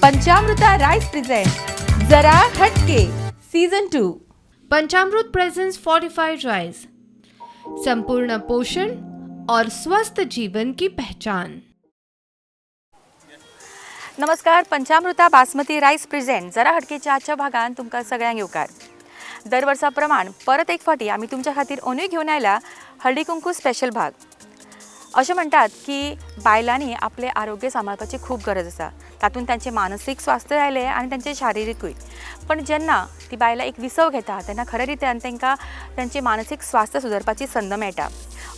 पंचामृता rice present जरा हटके season 2. Panchamrut presents fortified rice, संपूर्ण पोषण और स्वस्थ जीवन की पहचान। नमस्कार, पंचामृता बासमती राईस प्रेझेंट जरा हटकेच्या आजच्या भागान तुमकां सगळ्यांक येवकार। दर वर्सा प्रमाण परत एक फावटी आमी तुमच्या खातीर अंदूय घेवन आयला हळदी कुंकू स्पेशल भाग। अशें म्हणटात की बायलांनी आपलें आरोग्य सांबाळपाची खूब गरज आसा, तातूंत तांचें मानसीक स्वास्थ्य आयलें आनी तांचें शारिरीकूय। पण जेन्ना ती बायलां एक विसव घेता तेन्ना खऱ्या रित्यान तांकां तांचें मानसीक स्वास्थ्य सुदारपाची संद मेळटा।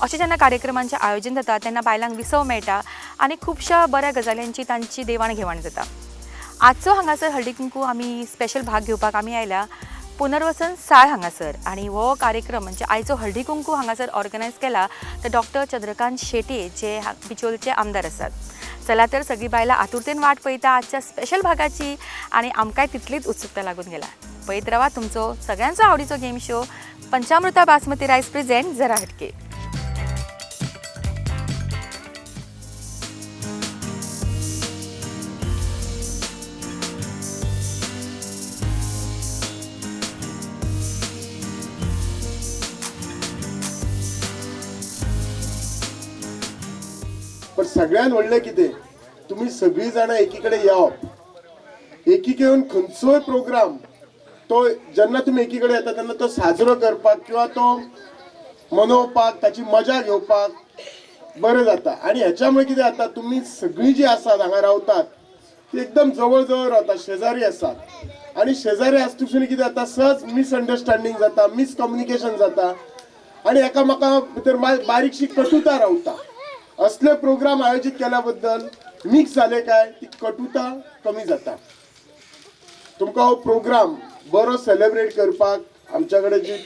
अशें जेन्ना कार्यक्रमांचें आयोजन जाता तेन्ना बायलांक विसव मेळटा आनी खुबश्या बऱ्या गजालींची तांची देवाण घेवाण जाता। आजचो हांगासर हळदी कुंकू आमी स्पेशल भाग घेवपाक आमी आयल्या पुनर्वसन साळ हांगासर आनी हो कार्यक्रम म्हणजे आयचो हळदी कुंकू हांगासर ऑर्गनायज केला तर डॉक्टर चंद्रकांत शेट्ये जे बिचोलचे आमदार आसात। चला तर सगळीं बायलां आतुरतेन वाट पळयता आजच्या स्पेशल भागाची आनी आमकांय तितलीच उत्सुकता लागून गेला। पळयत रावा तुमचो सगळ्यांचो आवडीचो game show Panchamruta basmati rice present Jara Hatke. पण सगळ्यात व्हडलें कितें, तुमी सगळीं जाणां एकीकडे येवप, एकीकडे येवन खंयचोय प्रोग्राम तो जेन्ना तुमी एकीकडे येता तेन्ना तो साजरो करपाक किंवा तो मनोवपाक ताची मजा घेवपाक बरें जाता। आनी हेच्या मुळे कितें जाता, तुमी सगळीं जीं आसात हांगा रावतात ती एकदम जवळ जवळ रावतात, शेजारी आसात आनी शेजारी आसतसून कितें जाता, सहज मिसअंडरस्टँडींग जाता, मिसकम्युनिकेशन जाता आनी एकामेका भितर बारीकशी कटुता रावता। असले प्रोग्राम आयोजित केल्या बद्दल मिक्स जाले काय ती कटुता कमी जाता। तुमकां हो प्रोग्राम बरो सेलेब्रेट करपाक आमच्या कडेन जी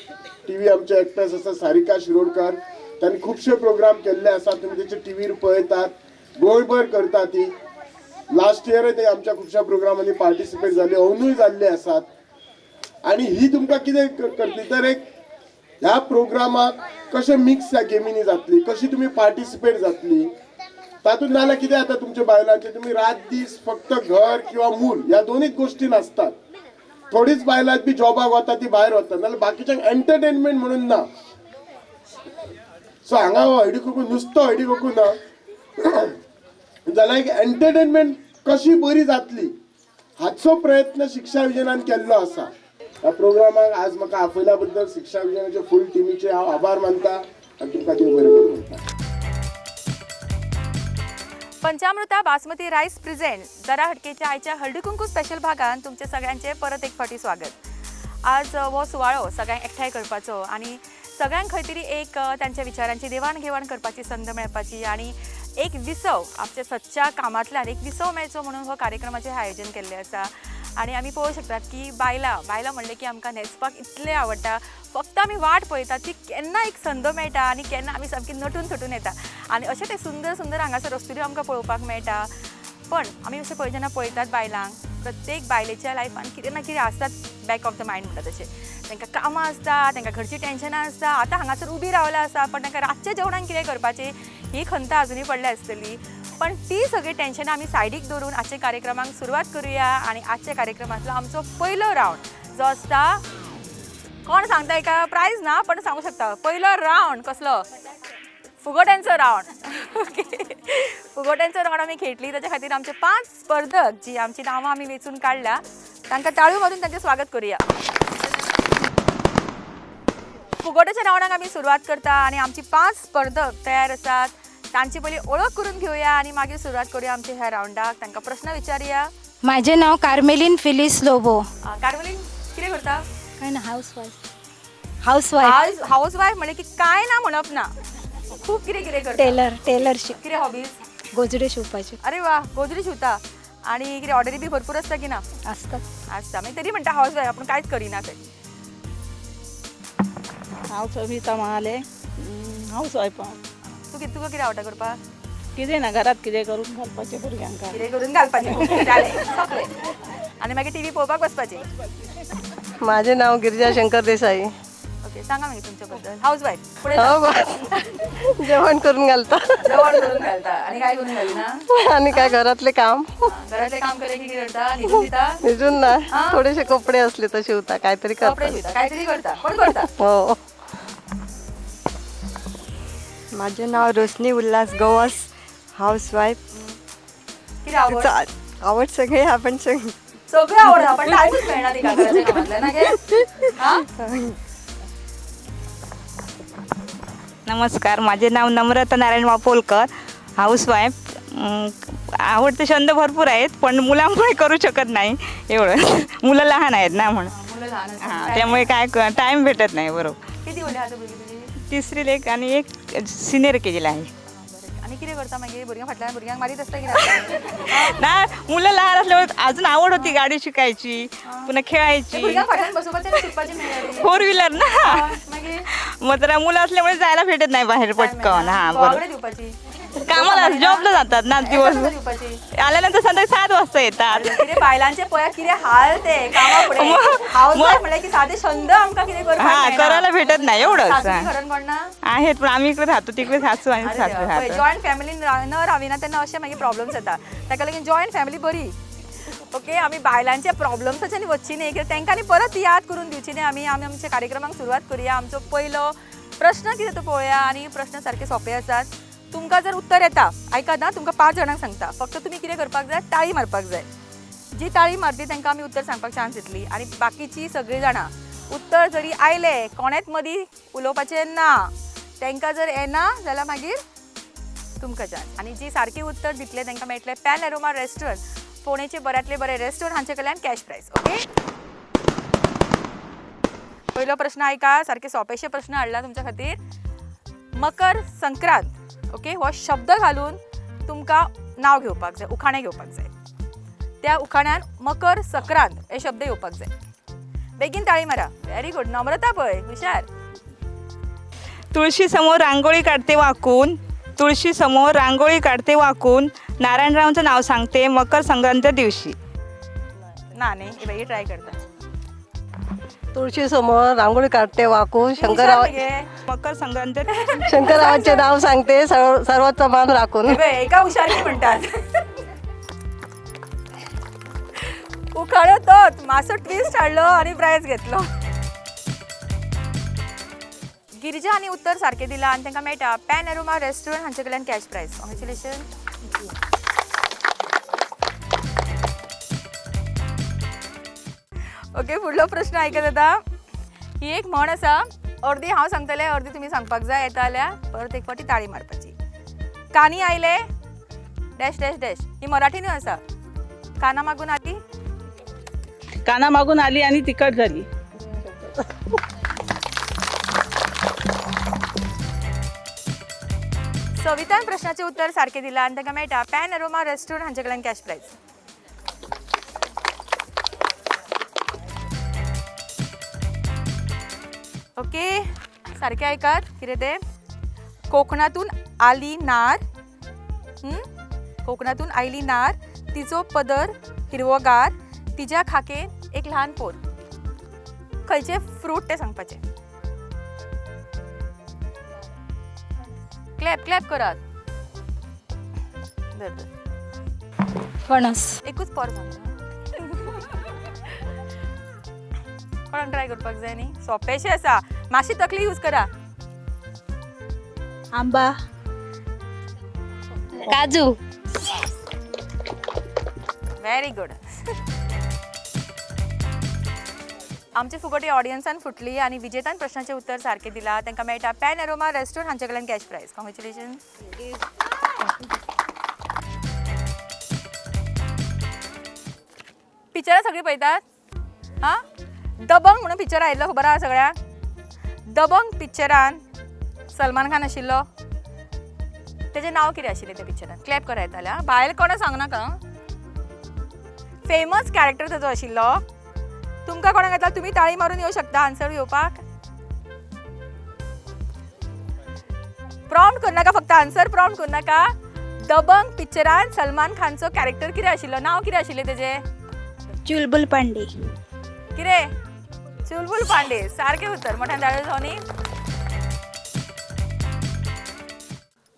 टी व्ही आमचे एक्ट्रेस आसा सारिका शिरोडकर, तांणी खुबशे प्रोग्राम केल्ले आसा, तुमी तेचे टी व्हीर पळयतात, गोंयभर करता ती। लास्ट इयरय ते आमच्या खुबश्या प्रोग्रामांनी पार्टिसिपेट जाल्ले, अंदूय जाल्ले आसात। आनी ही तुमकां कितें करतली तर एक ह्या प्रोग्रामाक कशें मिक्स ह्या गेमींनी जातली, कशी तुमी पार्टिसिपेट जातली, तातूंत नाजाल्यार कितें जाता तुमच्या बायलांचें, तुमी रात दीस फक्त घर किंवा मूल ह्या दोनूच गोश्टी नासतात। थोडीच बायलां बी जॉबाक वता ती भायर वता, नाजाल्यार बाकीच्यांक एंटरटेनमेंट म्हणून ना। सो हांगा हो हळदी कुंकू नुस्तो हळदी कुंकू ना जाल्यार एक एंटरटेनमेंट कशी बरी जातली हाचो प्रयत्न शिक्षा विजनान केल्लो आसा। ह्या प्रोग्रामाक आज म्हाका आपयल्या बद्दल शिक्षा विजनाचे फूल टिमीचे हांव आभार मानता आनी तुमकां देव बरें करूं म्हणटा। पंचामृता बासमती राईस प्रेझेंट जरा हटकेच्या आयच्या हळदी कुंकू स्पेशल भागान तुमचे सगळ्यांचे परत एक फावटी स्वागत। आज हो सुवाळो सगळ्यांक एकठांय करपाचो आनी सगळ्यांक खंय तरी एक तांच्या विचारांची देवाण घेवाण करपाची संद मेळपाची आनी एक विसव आमच्या सदच्या कामांतल्यान एक विसव मेळचो म्हणून हो कार्यक्रमाचें आयोजन केल्लें आसा। आनी आमी पळोवंक शकतात की बायलां बायलां म्हणलें की आमकां न्हेसपाक इतलें आवडटा, फक्त आमी वाट पळयतात की केन्ना एक संद मेळटा आनी केन्ना आमी सामकी नटून थटून येता आनी अशें ते सुंदर सुंदर हांगासर वस्तुऱ्यो आमकां पळोवपाक मेळटा। पण आमी अशें पळय जेन्ना पळयतात बायलांक, प्रत्येक बायलेच्या लायफान कितें ना कितें आसतात बॅक ऑफ the mind म्हणटा तशें, तांकां कामां आसता, तांकां घरचीं टेन्शनां आसता, आतां हांगासर उबी रावला आसा पण तांकां रातच्या जेवणाक कितें करपाचें ही खंत आजुनूय पडल्या आसतली। पण ती सगळी टेन्शनां आमी सायडीक दवरून आजच्या कार्यक्रमाक सुरवात करुया आनी आजच्या कार्यक्रमांतलो आमचो पयलो रावंड जो आसता, कोण सांगता एका प्रायज ना पण सांगू शकता, पयलो रावंड कसलो, फुगोट्यांचो रावंड। ओके, फुगोट्यांचो रावंड आमी खेळटली, ताच्या खातीर आमचे 5 स्पर्धक जी आमची नांवां आमी वेंचून काडल्या तांकां ताळयो मारून तांचें स्वागत करुया। फुगोट्याच्या रावंडाक आमी सुरवात करता आनी आमची 5 स्पर्धक तयार आसात, तांची पयलीं ओळख करून घेवया आनी मागीर सुरवात करूया आमच्या ह्या रावंडाक, तांकां प्रश्न विचारुया। म्हाजें नांव कार्मेलीन फिलीस लोबो। कार्मेलीन कितें करता? काय ना, हावसवायफ। हावसवायफ। हावसवायफ म्हणलें की काय ना म्हणप ना, खूब कितें कितें करता। टेलर, टेलर शिक। कितें हॉबीज? गोजडे शिवपाचे। अरे वा, गोजडे शिवता। आनी कितें ऑर्डरी बी भरपूर आसता की ना? आसता। आसता, मागीर तरी म्हणटा हावसवायफ, आपूण कांयच करिना थंय। हांव सविता महाले, हावसवायफ हांव। तुका कितें आवडटा करपाक? कितें ना, घरात कितें करून घालपाचें भुरग्यांक। कितें करून घालपाचें, जालें सोंपलें। आनी मागीर टी व्ही पळोवपाक बसपाचें। माझे नाव गिरिजा शंकर देसाई। ओके, सांगा मागीर तुमच्या बद्दल. हाऊस वाईफ, पुढे हो जा. बस. जेवण करून घालता. जेवण करून घालता आणि काय करून घालना? आणि काय, घरातले काम. घरातले काम करे की करता, निघून दिता? निजून ना. हा? थोडेसे कपडे असले तर शिवता, काहीतरी कपडे करता. शिवता, काहीतरी करता, पण करता. हो. माझे नाव रोशनी उल्हास गवस, हाऊसवाईफ. किती आवड? आवड सगळे आपण सगळे. सगळं आवडतं, पण टाइमच मिळणार नाही का घराच्या कामातल्या ना गे? हा? नमस्कार, माझे नाव नम्रता नारायण वापोलकर, हाऊसवाईफ. आवडते छंद भरपूर आहेत, पण मुलांमुळे करू शकत नाही एवढं. मुलं लहान आहेत ना म्हणून. मुलं लहान असतात. हां, त्यामुळे काय टाईम भेटत नाही, बरोबर. किती मुलं आता भुरगीं तुजी? तिसरी लेक आणि एक सिनियर के जीला आहे. बरें. आनी कितें करता मागीर भुरग्यां फाटल्यान? भुरग्यांक मारीत आसता कितें? ना, मुलं लहान असल्यामुळे अजून आवड होती गाडी शिकायची, पुन्हा खेळायची. भुरग्यां फाटल्यान बसोवपाचें आनी सुटपाचें मेळ्ळें. फोर व्हीलर ना. मागीर? मग जरा मुलं असल्यामुळे जायला भेटत नाही बाहेर पटकन. हां, बरोबर. दिवपाची? कामाला, जॉबला जातात ना दिवस. दिवपाची. आल्यानंतर संध्याकाळी 7 वाजता येतात. कितें बायलांचे पळया कितें हाल ते कामा फुडें. हाऊस वायफ म्हणल्यार की साधे छंद आमकां कितें करपाक हा, मेळना. करायला भेटत नाही एवढंच. सासू घरान कोण ना? आहेत, पण आम्ही इकडे राहतो, तिकडे सासू आणि सासू राहतो. जॉयंट फॅमिलीन न राविना तेन्ना अशे मागीर प्रॉब्लम्स येता, ताका लागून जॉयंट फॅमिली बरी. ओके, आमी बायलांच्या प्रॉब्लम्साच्यानी वचची न्ही, कित्याक तांकां आनी परत याद करून दिवची न्ही. आमी आमी आमच्या कार्यक्रमाक सुरवात करुया. आमचो पयलो प्रश्न कितें तो पळोवया आनी प्रश्न सारके सोंपे आसात. तुमकां जर उत्तर येता, आयकात ना, तुमकां 5 जाणांक सांगता, फक्त तुमी कितें करपाक जाय, ताळी मारपाक जाय. जी ताळी मारतली तांकां आमी उत्तर सांगपाक चान्स दितली आनी बाकीची सगळीं जाणां उत्तर जरी आयलें कोणेच मदीं उलोवपाचें ना. तांकां जर येना जाल्यार मागीर तुमकां चान्स. आनी जी सारकें उत्तर दितले तांकां मेळटलें पॅन एरोमा रेस्टॉरंट, फोंडेचे बऱ्यांतले बरे रेस्टॉरंट हांचे कडल्यान कॅश प्रायज. ओके, पयलो प्रश्न आयका, सारके सोंपेशे प्रश्न हाडला तुमच्या खातीर. मकर संक्रांत, ओके, हो शब्द घालून तुमकां नांव घेवपाक जाय, उखाणें घेवपाक जाय. त्या उखाण्यान मकर संक्रांत हे शब्द येवपाक जाय. बेगीन ताळी मारा. व्हेरी गुड नम्रता, पळय हुशार. तुळशी समोर रांगोळी काढते वाकून, तुळशी समोर रांगोळी काढते वाकून, नारायणरावांचं नाव सांगते मकर संक्रांत दिवशी. ना न्ही, बाई ट्राय करता. तुळशी समोर रांगोळी काढते वाकून, शंकरराव हुशार मगे. मकर संक्रांत. शंकररावांचे नाव सांगते सर्वांचा मान राखून. हे पळय, एका हुशारी म्हणटात. उखाणो तोच मातसो ट्विस्ट हाडलो आनी प्रायज घेतलो. गिरिजा आनी उत्तर सारकें दिलां आनी तांकां मेळटा पॅन एरोमा रेस्टॉरंट हांचे कडल्यान कॅश प्रायज. कॉंग्रेच्युलेशन. ओके, फुडलो प्रश्न आयकत आतां. ही एक म्हण आसा, अर्दी हांव सांगतलें अर्दी तुमी सांगपाक जाय. येता जाल्यार परत एक फावटी ताळी मारपाची. कानी आयले डॅश डॅश डॅश. ही मराठीनूय आसा. काना मागून आली. काना मागून आली आणि तिखट झाली. सवितान प्रश्नाचें उत्तर सारकें दिलां आनी तांकां मेळटा पॅन एरोमा रेस्टॉरंट हांचे कडल्यान कॅश प्रायज. ओके, सारकें आयकात कितें तें. कोकणातून आली नार, कोकणातून आयली नार, तिचो पदर हिरवोगार, तिज्या खाकेन एक ल्हान पोर. खंयचें फ्रूट तें सांगपाचें. क्लॅप क्लॅप करात. धर धर. फणस. एकूच पोर सांगता. कोणाक ट्राय करपाक जाय न्ही, सोंपेशें आसा, मातशी तकली यूज करा. आंबा. काजू. Very good. आमची फुगटी ऑडियन्सान फुटली आनी विजेतान प्रश्नाचें उत्तर सारकें दिलां. तांकां मेळटा पॅन एरोमा रेस्टॉरंट हांचे कडल्यान कॅश प्रायज. कॉंग्रेच्युलेशन. पिक्चरां सगळीं पळयतात? आं, दबंग म्हणून पिक्चर आयिल्लो खबर आसा सगळ्यांक? दबंग पिक्चरान सलमान खान आशिल्लो, तेजें नांव कितें आशिल्लें त्या पिक्चरान? क्लॅप करा येतालें. आं, भायल कोणा सांगनाका. फेमस कॅरेक्टर ताजो आशिल्लो. तुमकां कोणाक येता तुमी ताळी मारून येवं शकता आन्सर घेवपाक. प्रॉम्प्ट करनाका, फक्त आन्सर प्रॉम्प्ट करनाका. दबंग पिक्चरान सलमान खानचो कॅरेक्टर कितें आशिल्लो, नांव कितें आशिल्लें तेजें? चुलबुल पांडे. कितें? चुलबुल पांडे सारकें उत्तर. मोठ्यान ताळयो जावनी.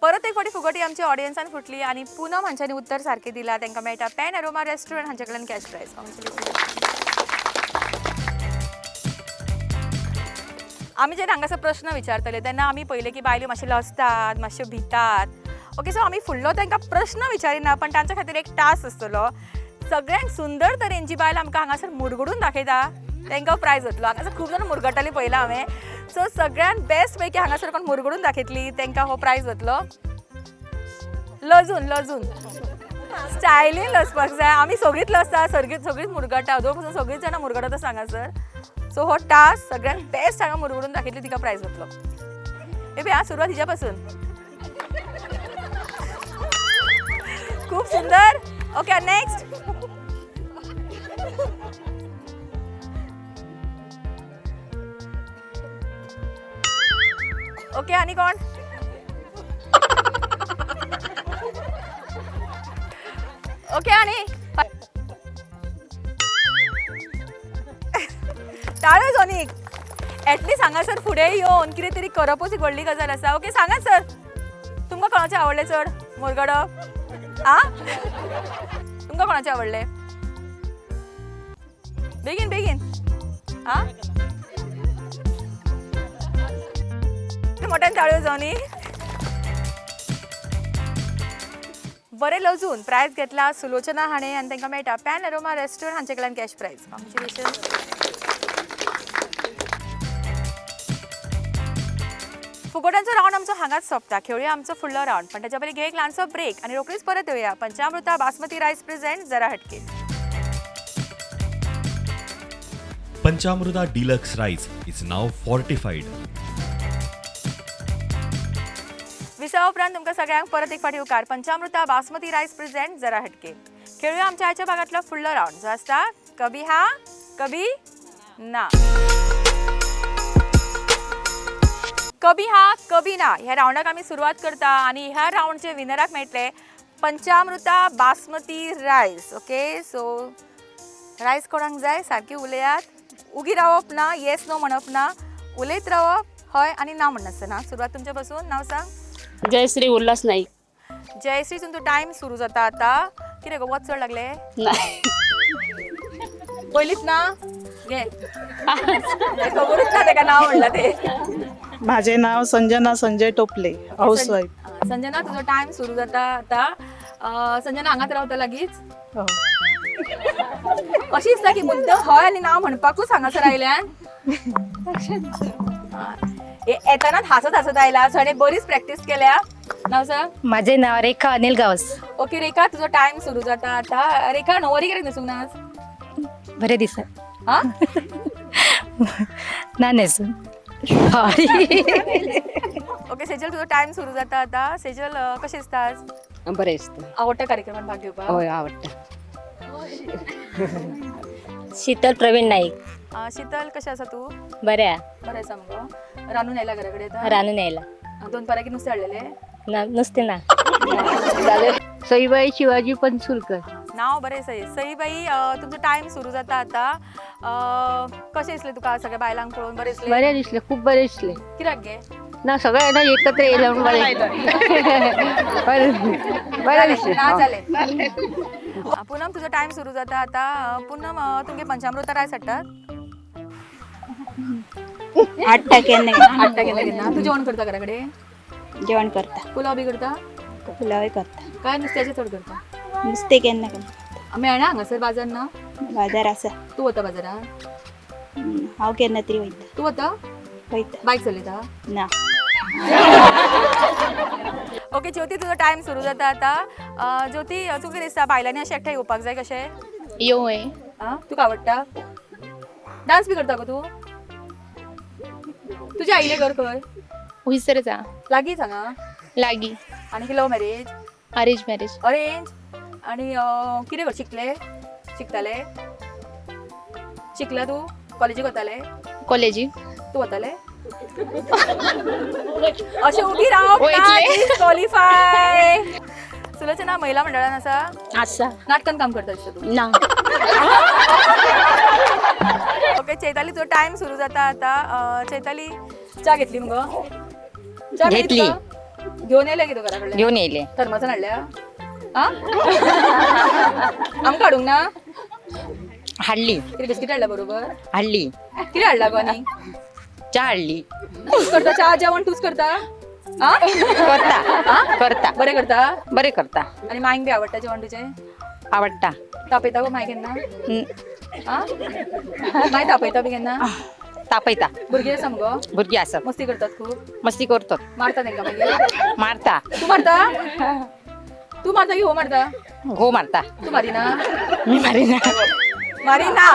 परत एक फावटी फुगटी आमच्या ऑडियन्सान फुटली आनी पुनम हांच्यांनी उत्तर सारकें दिलां. तांकां मेळटा पॅन अरोमा रेस्टॉरंट हांचे कडल्यान कॅश प्रायज. आमी जेन्ना हांगासर प्रश्न विचारतले तेन्ना आमी पळयलें की बायल्यो मातश्यो लजतात, मातश्यो भितात. ओके, सो आमी फुडलो तांकां प्रश्न विचारिना, पण तांच्या खातीर एक टास्क आसतलो. सगळ्यांक सुंदर तरेन जी बायल आमकां हांगासर मुरगडून दाखयता तांकां प्रायज वतलो. हांगासर खूब जाण मुरगडटाली पळयलां हांवें. सो सगळ्यांत बेस्ट पैकी हांगासर कोण मुरगडून दाखयतली तांकां हो प्रायज वतलो. लजून लजून स्टायलीन लजपाक जाय. आमी सगळींच लजता, सगळींच सगळींच मुरगडटा, अदों पसून सगळींच जाणां मुरगडत आसा हांगासर. सो हो टास्क सगळ्यांत बेस्ट हांगा मुरगडून दाखयतली तिका प्रायज वतलो. हे पळय, सुरवात हिच्या पासून. खूब सुंदर. Okay, next. ओके, आनी कोण? ओके, आनी टाळयो जोनीक. एटलीस्ट हांगासर फुडें येवन कितें तरी करपूच एक व्हडली गजाल आसा. ओके, सांगात सर, तुमकां कोणाचें आवडलें चड मुरगडप? आ, तुमकां कोणाचें आवडलें? बेगीन बेगीन. आ, मोठ्यान टाळयो जावनी. बरें लजून प्रायज घेतला सुलोचना हाणें आनी तांकां मेळटा पॅन अरोमा रेस्टॉरंट हांचे कडल्यान कॅश प्रायज. कॉंग्रेच्युलेशन. फुगोट्यांचो रावंड आमचो हांगाच सोंपता. खेळुया आमचो फुडलो रावंड, पण ताच्या पयलीं घेया एक ल्हानसो ब्रेक आनी रोखडीच परत येवया. पंचामृता बासमती रायस प्रेझेंट जरा हटके. Panchamruta deluxe rice is now fortified. विसवा उपरांत तुमकां सगळ्यांक परत एक फावटी उपकार. पंचामृता बासमती रायस प्रेझेंट जरा हटके. खेळुया आमच्या आयच्या भागांतलो फुडलो रावंड जो आसता कभी हा कभी ना. कभी हा कभी ना ह्या रावंडाक आमी सुरवात करता आनी ह्या रावंडचे विनराक मेळटले Panchamruta basmati rice. Okay, so rice कोणाक जाय सारकी उलयात, उगी रावप ना, येस नो म्हणप ना, उलयत रावप, हय आनी ना म्हणनासतना. सुरवात तुमच्या पासून. नांव सांग. जयश्री उल्हास नाईक. जयश्री, तुमचो टायम सुरू जाता आतां. कितें गो, वत चड लागले? नाही. पयलींच ना घे, खबरूच ना तेका नांव म्हणलां तें. माझे नाव संजना संजय टोपले, हाऊस वाईफ. संजना, तुजो टायम सुरू जाता आतां. संजना हांगाच रावता लागींच? हो. अशी दिसता की मुद्दम हय आनी ना म्हणपाकूच हांगासर आयल्यान. येतानाच हांसत हांसत आयला, सो हाणें बरीच प्रॅक्टीस केल्या. नांव सांग. माझे नाव रेखा अनिल गावस. ओके रेखा, तुजो टायम सुरू जाता आतां. रेखा, णववारी कित्याक न्हेसूंक ना आज? बरें दिसा. आं, ना न्हेसून, सॉरी. ओके सेजल, तुजो टायम सुरू जाता आतां. सेजल, कशें दिसता आज? बरें दिसता. आवडटा कार्यक्रमात भाग घेवपाक? हय, आवडटा. शीतल प्रवीण नाईक. शीतल, कशें आसा तूं? बरें आहा. बरें आसा मुगो. रांदून आयला घरा कडेन आतां? रांदून आयला. दोन पराकी नुस्तें हाडलेलें? ना, नुस्तें ना. सईबाई शिवाजी पनसुलकर. नाव बरें सई. सईबाई, तुमचो टायम सुरू जाता आतां. कशें दिसलें तुका सगळ्या बायलांक पळोवन? बरें दिसलें? बरें दिसलें, खूब बरें दिसलें. कित्याक गे? ना, सगळ्यांना एकत्र येयलें म्हणून बरें बरें दिसलें. ना जालें. पुनम, तुजो टायम सुरू जाता आतां. पुनम, तुमगे पंचामृता रायस हाडटात? हाडटा केन्ना. हाडटा केन्ना केन्ना. तूं जेवण करता घरा कडेन? जेवण करता. पुलाव बी करता? पुलावय करता. काय नुस्त्याचें चड करता? नुस्तें केन्ना केन्ना. मेळना हांगासर बाजार ना? बाजार आसा. तूं वता बाजारान? हांव केन्ना तरी वयता. तूं वता? वयता. बायक चलयता? ना. ओके ज्योती, तुजो टायम सुरू जाता आतां. ज्योती, तुका कितें दिसता बायलांनी अशें एकठांय येवपाक जाय कशें? येवं. आं, तुका आवडटा? डान्स बी करता गो तूं? तुजें आईलें घर खंय? हुयसरच आहा. लागींच हांगा? लागीं. आनी love marriage? Arrange marriage. Arrange. आनी कितें कर शिकले? शिकताले? शिकला तूं? कॉलेजीक वताले? कॉलेजीक. तूं वताले? अशें उगी रावप ना, डिस्क्वॉलिफाय. सुलोचना, महिला मंडळान आसा? आसा. नाटकान काम करता दिसता तूं? ना. ओके चैताली, तुजो टायम सुरू जाता आता. चैताली, च्या घेतली मगो? च्या घेतली. घेऊन येयले की तूं घरा कडल्यान? घेऊन येयले. थर्मासान हाडल्या? आं, आमकां हाडूंक ना? हाडली. कितें बिस्कीट हाडल्या बरोबर? हाडली. कितें हाडला गो आनी? च्या हाडली. तूच करता च्या? जेवण तूच करता? आं, करता करता. बरें करता? बरें करता. आनी मांयक बी आवडटा जेवण तुजें? आवडटा. तापयता गो माय केन्ना? आं, माय तापयता बी केन्ना? तापयता. भुरगीं आसा मगो? भुरगीं आसा. मस्ती करतात खूब? मस्ती करतात. मारता तांकां मागीर? मारता. तूं मारता? तूं मारता की हो मारता? हो मारता. तूं मारिना? मी मारिना. मारिना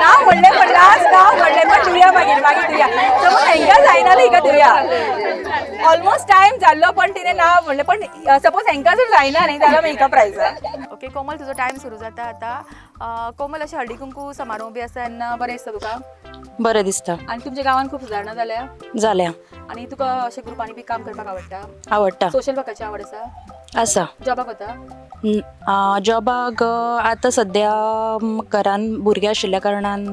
नाव म्हणलें पण लास्ट नाव म्हणलें पण दिवया मागीर, मागीर दिवया. समज हेंकां जायना हिका दिवया. ऑलमोस्ट टायम जाल्लो पण तिणें नाव म्हणलें, पण सपोज हेंकां जर जायना न्ही जाल्यार मागीर हिका प्रायज. ओके कोमल, तुजो टायम सुरू जाता आतां. कोमल, अशें हळदी कुंकू समारोह बी आसा तेन्ना बरें दिसता तुका? बरें दिसता. आनी तुमच्या गांवांत खूब सुदारणा जाल्या? जाल्या. आनी तुका अशें ग्रुपांनी बी काम करपाक आवडटा? आवडटा. सोशल वर्काची आवड आसा? आसा. जॉबाक वता? जॉबाक आतां सद्या घरान भुरगीं आशिल्ल्या कारणान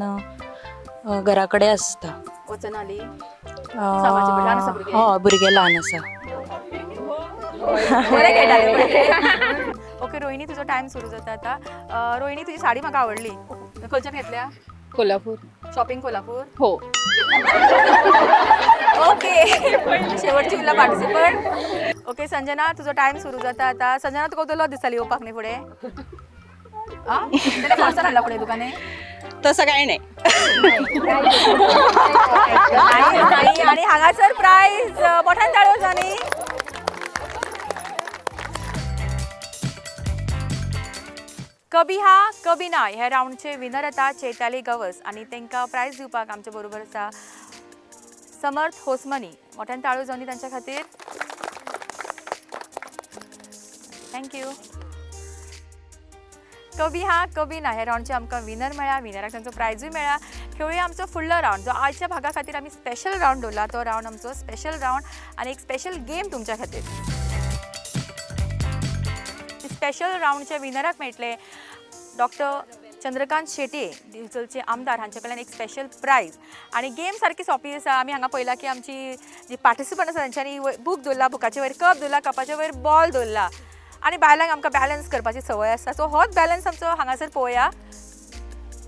घरा कडेन आसता. वचना आली? ल्हान आसा भुरगें? हय, भुरगें ल्हान आसा. बरें खेळटालें. ओके रोहिणी, तुजो टायम सुरू जाता आतां. रोहिणी, तुजी साडी म्हाका आवडली, खंयच्यान घेतल्या? कोल्हापूर. शॉपिंग कोल्हापूर? हो. ओके, शेवटची उरला पार्टिसिपंट. ओके संजना, तुजो टायम सुरू जाता आतां. संजना, तुका उदलो दिसताली येवपाक न्ही फुडें? आं, जाल्यार फोर्सान हाडला फुडें तुका न्ही? तसं कांय नाही. आणि हांगासर प्रायज मोठ्यान ताळयो जावनी. कभी हा कभी ना ह्या रावंडचे विनर येता चैताली गवस आनी तांकां प्रायज दिवपाक आमचे बरोबर आसा समर्थ होसमनी. मोठ्यान ताळयो जावनी तांच्या खातीर. Thank you. कभी हा कभी ना ह्या रावंडचे आमकां विनर मेळ्ळा, विनराक तांचो प्रायजूय मेळ्ळा. खेळुया आमचो फुडलो रावंड, जो आयच्या भागा खातीर आमी स्पेशल रावंड दवरला, तो रावंड आमचो स्पेशल रावंड आनी एक स्पेशल गेम तुमच्या खातीर. स्पेशल रावंडच्या विनराक मेळटले डॉक्टर चंद्रकांत शेट्ये, दिवचलचे आमदार, हांचे कडल्यान एक स्पेशल प्रायज. आनी गेम सारकी सोंपी आसा. आमी हांगा पळयला की आमची जी पार्टिसिपंट आसा तांच्यांनी बूक दवरला, बुकाचे वयर कप दवरला, कपाचे वयर बॉल दवरला आनी बायलांक आमकां बॅलन्स करपाची संवय आसा. सो होच बॅलन्स आमचो हांगासर पळोवया.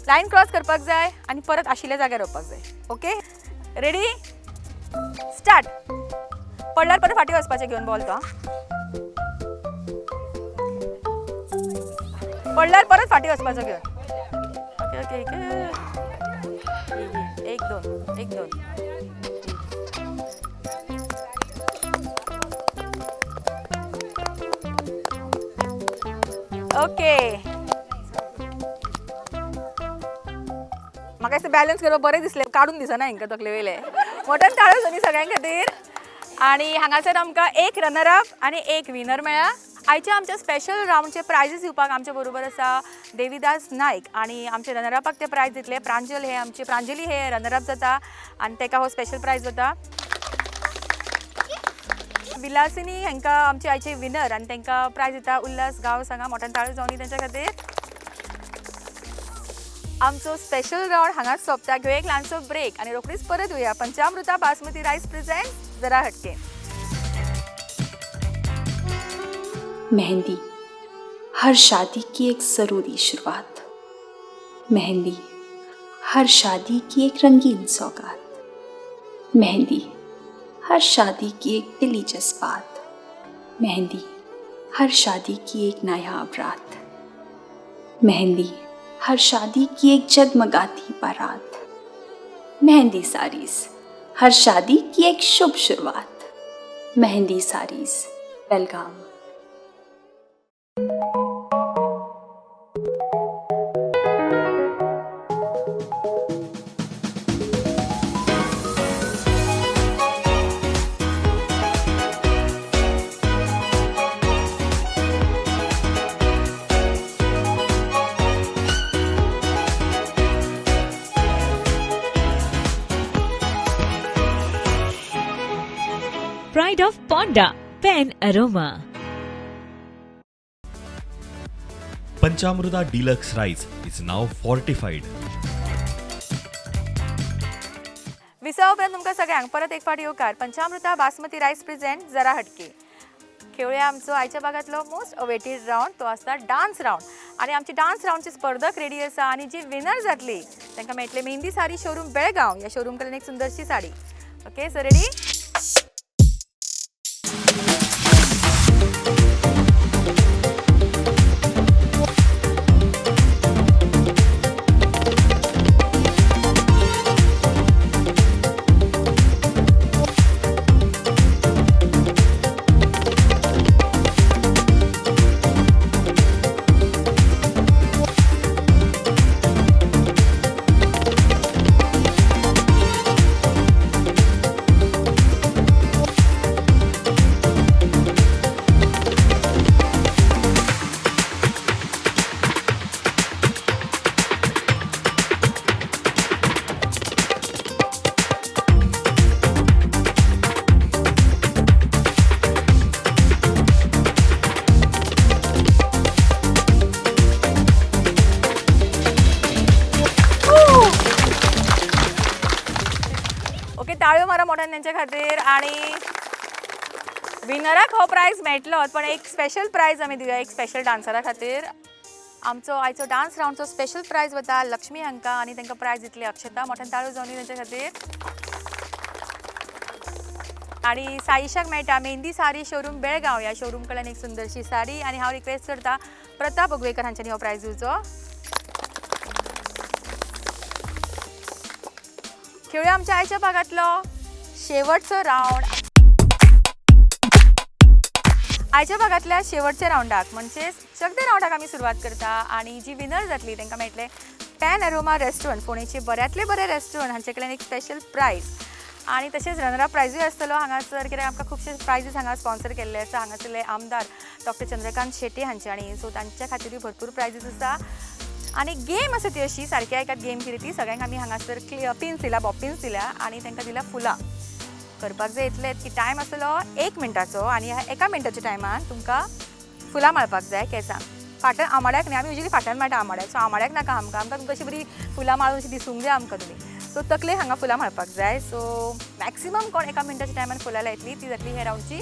लायन क्रॉस करपाक जाय आनी परत आशिल्ल्या जाग्यार वचपाक जाय. Okay, ready, start. पडल्यार परत फाटीं वचपाचें घेवन बॉल तो. पडल्यार परत फाटीं वचपाचो घेवन. ओके ओके, एक दोन, एक दोन. ओके, म्हाका दिसता बॅलन्स करपाक बरें दिसलें, काडून दिसना हेंकां तकले वयले. मोठ्यान ताळयो जावनी सगळ्यां खातीर. आनी हांगासर आमकां एक रनर अप आनी एक विनर मेळ्ळा. आयच्या आमच्या स्पेशल रावंडचे प्रायजीस दिवपाक आमचे बरोबर आसा देवीदास नायक आनी आमचे रनर अपाक ते प्रायज दितले. प्रांजल हे आमचे, प्रांजली हे रनर अप जाता आनी ताका हो स्पेशल प्रायज जाता. विलासिनी हांकां आमचे आयचे विनर आनी तांकां प्रायज दिता उल्हास गांव सांगा. मोठ्यान ताळयो जावनी तांच्या खातीर. आमचो स्पेशल रावंड हांगाच सोंपता. घेवया एक ल्हानसो ब्रेक आनी रोखडीच परत येवया. पंचामृता बासमती रायस प्रेझेंट जरा हटके. मेहंदी हर शादी की एक ज़रूरी शुरुआत, मेहंदी हर शादी की एक रंगीन सौगात, मेहंदी हर शादी की एक दिली जज्बात, मेहंदी हर शादी की एक नायाब रात, मेहंदी हर शादी की एक जगमगाती बारात, मेहंदी साड़ीज हर शादी की एक शुभ शुरुआत, Mehndi saris Belgaum. Pride of Ponda, Pen Aroma. Panchamruta Deluxe Rice is now fortified. विसवा उपरांत तुमकां सगळ्यांक परत एक फावट येवकार पंचामृता बासमती रायस प्रेझेंट जरा हटके. खेळुया आमचो आयच्या भागांतलो मोस्ट अवेटेड रावंड, तो आसता डान्स रावंड. आनी आमची डान्स रावंडची स्पर्धक रेडी आसा आनी जी विनर जातली तांकां मेळटले मेहंदी साडी शोरूम बेळगांव ह्या शोरूम कडल्यान एक सुंदरशी sari. Okay, so ready? Okay, ताळयो मारा मोठ्यान तेंच्या खातीर. आनी विनराक हो प्रायज मेळटलोच, पण एक स्पेशल प्रायज आमी दिवया एक स्पेशल डान्सरा खातीर. आमचो आयचो डान्स रावंडचो स्पेशल प्रायज वता लक्ष्मी हांकां आनी तांकां प्रायज दितली अक्षता. मोठ्यान ताळयो जावनी तेंच्या खातीर. आनी साईशाक मेळटा मेहंदी साडी शोरूम बेळगांव ह्या शोरूम कडल्यान एक सुंदरशी साडी. आनी हांव रिक्वेस्ट करता प्रताप उगवेकर हांच्यांनी हो प्रायज दिवचो. खेळुया आमच्या आयच्या भागांतलो शेवटचो रावंड. आयच्या भागांतल्या शेवटच्या रावंडाक म्हणजेच चकदे रावंडाक आमी सुरवात करता आनी जी विनर जातली तांकां मेळटले पॅन अरोमा रेस्टॉरंट फोंडेचे बऱ्यांतले बरे रेस्टॉरंट हांचे कडल्यान एक स्पेशल प्रायज. आनी तशेंच रनर अप प्रायजूय आसतलो हांगासर, कित्याक आमकां खुबशे प्रायजीस हांगा स्पॉन्सर केल्ले आसा हांगासरले आमदार डॉक्टर चंद्रकांत शेट्ये हांच्यांनी. सो तांच्या खातीरूय भरपूर प्रायजीस आसा. आनी गेम आसा ती अशी सारकी आयकात गेम कितें ती. सगळ्यांक आमी हांगासर पिन्स दिला, बॉपिन्स दिल्या आनी तांकां दिल्या फुलां. करपाक जाय इतलेंच की टायम आसतलो 1 मिनटाचो आनी ह्या 1 मिनटाच्या टायमान तुमकां फुलां माळपाक जाय केंसांक. फाटल्यान आमाड्याक न्ही, आमी युजली फाटल्यान माळटा आमाड्याक, सो आमाड्याक नाका आमकां, आमकां तुमकां अशी बरी फुलां माळून अशी दिसूंक जाय आमकां तुमी. सो तकलेक हांगा फुलां माळपाक जाय. सो मॅक्सिमम कोण 1 मिनटाच्या टायमान फुलां लायतली ती जातली ह्या रावंडची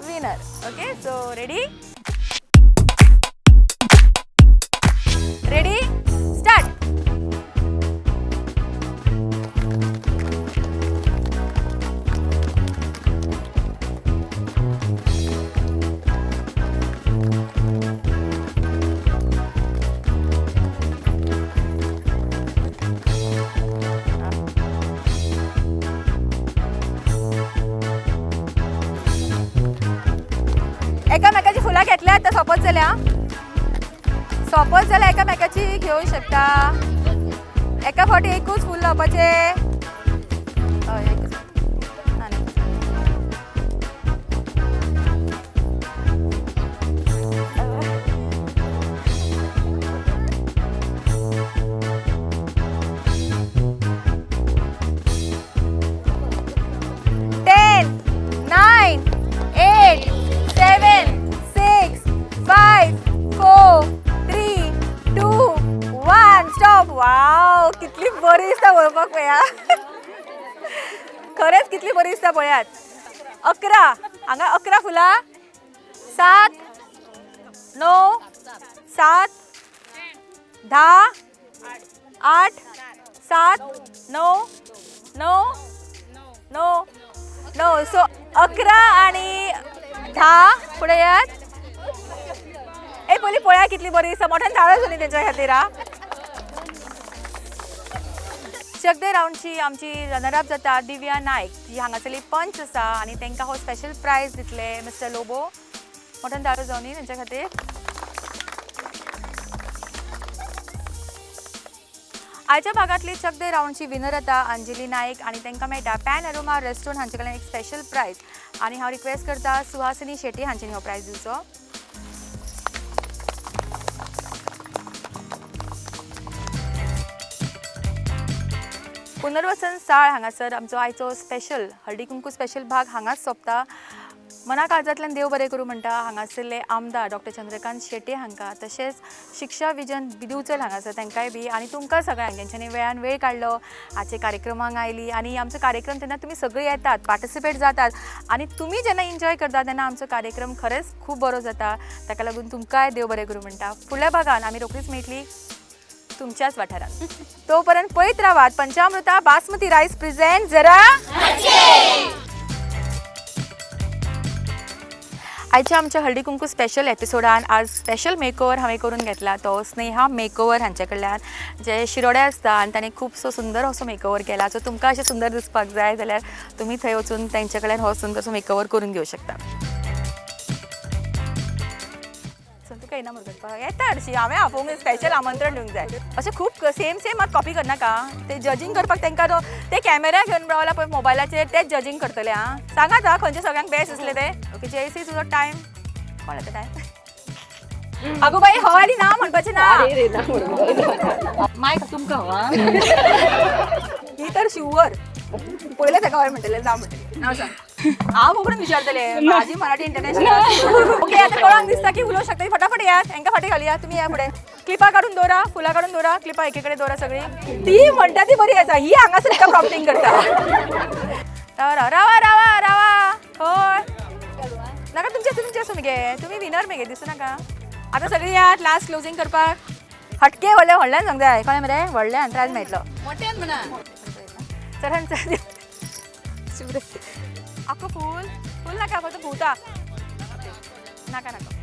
winner. Okay, so ready ready start. एकामेकाची फुलां घेतल्यात तर सोंपत जाल्या, सोंपत जाल्यार एकामेकाची घेवंक शकता. एका फावटी एकूच फूल लावपाचें. हय, एकूच. 10, 9, 8, 7, 6, 5, 4, 3, 2, 1, stop. वाव, कितली बरी दिसता पळोवपाक पळया, खरेंच कितली बरी दिसता पळयात. 11, हांगा 11 फुलां. 7, 9, 7, 10, 8, 7, 9, 9, 9, 9. सो 11 आनी 10 फुडें येयात. ए पयलीं पळया कितली बरी दिसता, मोठ्यान ताळयो जाली तेंच्या खातीर. हा, चकदे रावंडची आमची रनर अप जाता दिव्या नायक, जी हांगासरली पंच आसा आनी तांकां हो स्पेशल प्रायज दितले मिस्टर लोबो. मोठ्यान ताळयो जावनी तेंच्या खातीर. आयच्या भागांतली चकदे रावंडची विनर जाता अंजली नायक आनी तांकां मेळटा पॅन अरोमा रेस्टॉरंट हांचे कडल्यान एक स्पेशल प्रायज. आनी हांव रिक्वेस्ट करता सुहासिनी शेट्ये हांच्यांनी हो प्रायज दिवचो. पुनर्वसन साळ हांगासर आमचो आयचो स्पेशल हळदी कुंकू स्पेशल भाग हांगाच सोंपता. मना काळजांतल्यान देव बरें करूं म्हणटा हांगासरले आमदार डॉक्टर चंद्रकांत शेट्ये हांकां, तशेंच शिक्षा विजन दिवचल हांगासर तांकांय बी, आनी तुमकां सगळ्यांक तेंच्यांनी वेळान वेळ काडलो आजचे कार्यक्रमाक आयली. आनी आमचो कार्यक्रम जेन्ना तुमी सगळीं येतात, पार्टिसिपेट जातात आनी तुमी जेन्ना एन्जॉय करतात तेन्ना आमचो कार्यक्रम खरेंच खूब बरो जाता. ताका लागून तुमकांय देव बरें करूं म्हणटा. फुडल्या भागान आमी रोखडीच मेळटली तुमच्याच वाठारांत. तोपर्यंत पळयत रावात पंचामृता बासमती रायस प्रेझेंट जरा. आयच्या आमच्या हळदी कुंकू स्पेशल एपिसोडान आज स्पेशल मेकओवर हांवें करून घेतला तो स्नेहा मेकओवर हांचे कडल्यान, जे शिरोड्या आसता आनी ताणें खुबसो सुंदर असो मेकओवर केला. सो तुमकां अशें सुंदर दिसपाक जाय जाल्यार तुमी थंय वचून तांचे कडल्यान हो सुंदरसो मेकओवर करून घेवं शकता. तुका येना मुगो येता हरशीं, हांवें आपोवंक स्पेशल आमंत्रण दिवंक जाय. अशें खूब सेम सेम मात कॉपी करनाका. ते जजींग करपाक तांकां तो ते कॅमेरा घेवन रावला पळय मोबायलाचेर, तेच जजींग करतले. आं सांगात आं खंयचे सगळ्यांक बेस्ट आसले ते. ओके जयसी, तुजो टायम कोण येता टायम? आगो बाई हय आनी ना म्हणपाचें ना. मायक तुमकां हवा. ही तर शुवर पयलें ताका हय म्हणटलें ना म्हणटलें. नांव सांग. हांव कोंकणीन विचारतलें, म्हाजी मराठी इंटरनॅशनल. ओके आतां कोणाक दिसता की उलोवंक शकता फटाफट येयात, हेंकां फाटीं घालया, तुमी या फुडें. क्लिपां काडून दवरा, फुलां काडून दवरा, क्लिपां एके कडेन दवरा सगळीं. ती म्हणटा ती बरी आसा, ही हांगासर एका प्रॉम्प्टींग करता. रावा रावा रावा रावा हय नाका तुमचें तुमचें आसूं मगे, तुमी विनर मगे दिसूं नाका. आतां सगळीं यात लास्ट क्लोजींग करपाक. हटके व्हडले व्हडल्यान सांग जाय, कळ्ळें मरे? व्हडल्यान प्रायज मेळटलो. मोठ्यान म्हणा. चरण चल आखो फूल फूल नाका, फक्त भुवता नाका नाका.